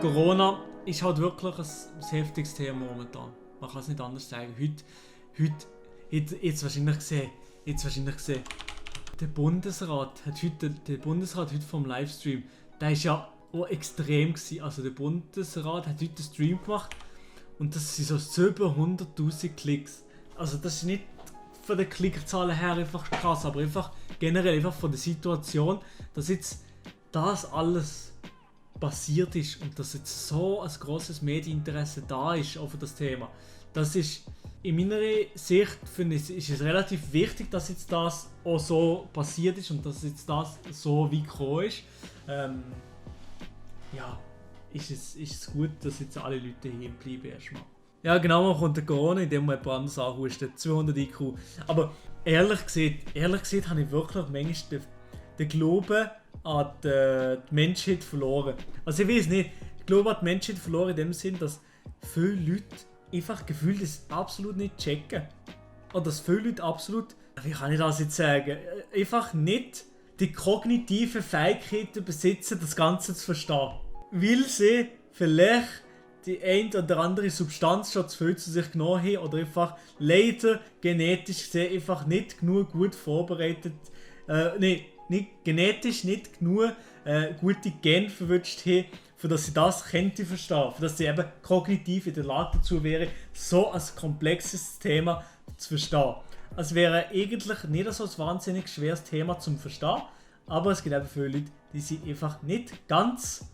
Corona ist halt wirklich ein heftiges Thema momentan. Man kann es nicht anders sagen. Jetzt wahrscheinlich gesehen. Der Bundesrat hat heute vom Livestream, der ist ja auch extrem gewesen. Also der Bundesrat hat heute einen Stream gemacht und das sind so über 100'000 Klicks. Also das ist nicht von den Klickzahlen her einfach krass, aber einfach generell einfach von der Situation, dass jetzt das alles passiert ist und dass jetzt so ein grosses Medieninteresse da ist auf das Thema. Das ist in meiner Sicht, finde ich, ist es relativ wichtig, dass jetzt das auch so passiert ist und dass jetzt das so wie gekommen ist. Ja, ist es gut, dass jetzt alle Leute hier bleiben erstmal. Ja, genau, man kommt der Corona, indem man jemand anderes anhustet, 200 IQ. Aber ehrlich gesagt habe ich wirklich manchmal den Glauben an die Menschheit verloren. Also ich weiß nicht, ich glaube an die Menschheit verloren in dem Sinn, dass viele Leute einfach gefühlt das absolut nicht checken. Oder dass viele Leute absolut, wie kann ich das jetzt sagen, einfach nicht die kognitiven Fähigkeiten besitzen, das Ganze zu verstehen. Weil sie vielleicht die ein oder andere Substanz schon zu viel zu sich genommen haben oder einfach leider genetisch gesehen einfach nicht genug gut vorbereitet, genetisch nicht genug gute Gene verwünscht haben, für dass sie das könnte verstehen, für dass sie eben kognitiv in der Lage dazu wäre, so ein komplexes Thema zu verstehen. Es wäre eigentlich nicht so ein wahnsinnig schweres Thema zum Verstehen, aber es gibt eben viele Leute, die sind einfach nicht ganz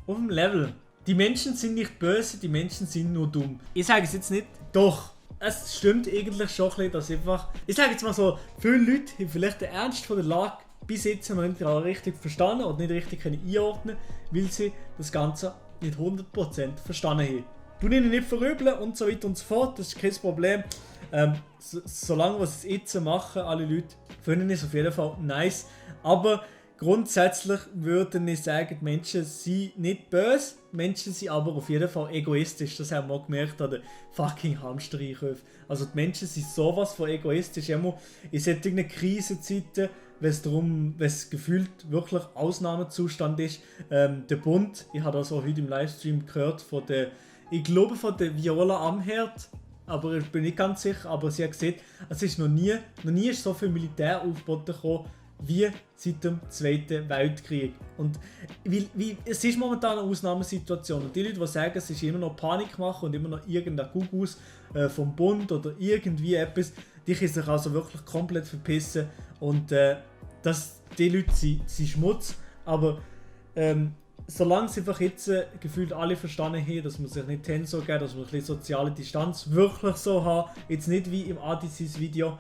auf dem Level. Die Menschen sind nicht böse, die Menschen sind nur dumm. Ich sage es jetzt nicht, doch. Es stimmt eigentlich schon ein bisschen, dass einfach, ich sage jetzt mal so, viele Leute haben vielleicht den Ernst von der Lage bis jetzt noch nicht richtig verstanden oder nicht richtig einordnen können, weil sie das Ganze nicht 100% verstanden haben. Du ihnen nicht verübeln und so weiter und so fort, das ist kein Problem. Solange wir es jetzt machen, alle Leute, finden es auf jeden Fall nice. Aber grundsätzlich würde ich sagen, die Menschen sind nicht böse, die Menschen sind aber auf jeden Fall egoistisch. Das haben wir auch gemerkt an den fucking Hamstereinkäufen. Also die Menschen sind sowas von egoistisch. Immer in solchen Krisenzeiten, wenn es gefühlt wirklich Ausnahmezustand ist. Der Bund, ich habe das auch heute im Livestream gehört, von der Viola Amherd, aber ich bin nicht ganz sicher, aber sie hat gesagt, es ist noch nie ist so viel Militär aufgeboten gekommen, wie seit dem Zweiten Weltkrieg. Und es ist momentan eine Ausnahmesituation. Und die Leute, die sagen, es ist immer noch Panikmache und immer noch irgendein Gugus vom Bund oder irgendwie etwas, die können sich also wirklich komplett verpissen. Und die Leute sind Schmutz. Aber solange sie einfach jetzt gefühlt alle verstanden haben, dass man sich nicht Tensor geben, dass man ein bisschen soziale Distanz wirklich so haben, jetzt nicht wie im Adisis Video,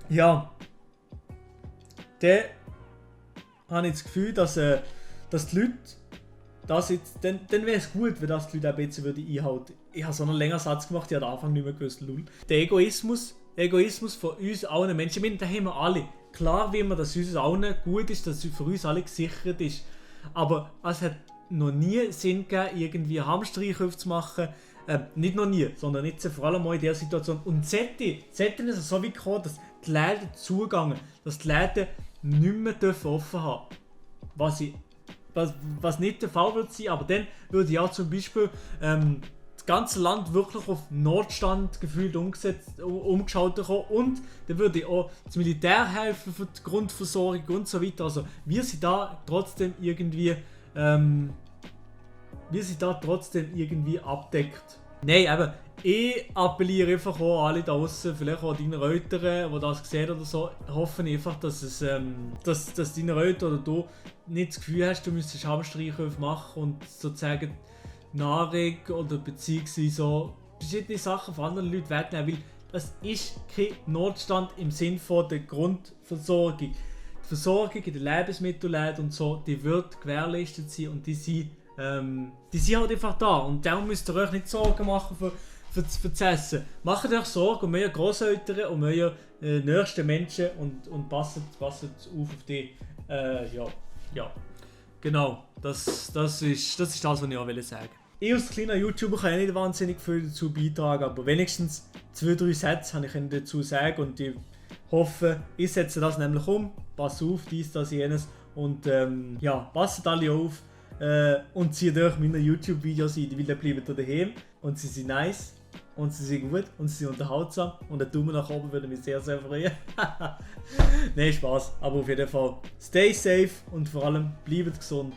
ja, dann habe ich das Gefühl, dass die Leute das jetzt, dann wäre es gut, wenn das die Leute auch ein bisschen einhalten würden. Ich habe so einen längeren Satz gemacht, ich habe am Anfang nicht mehr gewusst, lul. Der Egoismus von uns allen Menschen, ich meine, den haben wir alle. Klar wie man, dass es uns allen gut ist, dass es für uns alle gesichert ist. Aber es hat noch nie Sinn gegeben, irgendwie Hamstereinkäufe zu machen. Nicht noch nie, sondern jetzt vor allem mal in dieser Situation. Und sollte es so wie gekommen, dass die Läden zugehen, dass die Läden nicht mehr offen haben dürfen. Was nicht der Fall wird sein, aber dann würde ja zum Beispiel das ganze Land wirklich auf Notstand gefühlt umgeschaltet kommen und dann würde auch das Militär helfen für die Grundversorgung und so weiter. Also wir sind da trotzdem irgendwie abdeckt. Nein, eben, ich appelliere einfach auch an alle da draussen, vielleicht auch deine Eltern, die das sehen oder so, hoffe ich einfach, dass deine Eltern oder du nicht das Gefühl hast, du müsstest Hamstereinkäufe machen und sozusagen Nahrung oder beziehungsweise so verschiedene Sachen von anderen Leuten wegnehmen, weil das ist kein Notstand im Sinne von der Grundversorgung. Die Versorgung in den Lebensmittelläden und so, die wird gewährleistet sein und die sind halt einfach da. Und darum müsst ihr euch nicht Sorgen machen für das Essen. Macht euch Sorgen um eure Großeltern, um eure nächsten Menschen und passt auf die. Ja. Genau. Das ist das, was ich auch sagen wollte. Ich als kleiner YouTuber kann nicht wahnsinnig viel dazu beitragen, aber wenigstens 2-3 Sätze kann ich dazu sagen und ich hoffe, ich setze das nämlich um. Pass auf, dies, das, jenes Und ja, passt alle auf und zieht euch meine YouTube-Videos ein, weil dann bleibt ihr daheim und sie sind nice. Und sie sind gut und sie sind unterhaltsam und ein Daumen nach oben würde mich sehr, sehr freuen. Nein, Spaß, aber auf jeden Fall stay safe und vor allem bleibt gesund.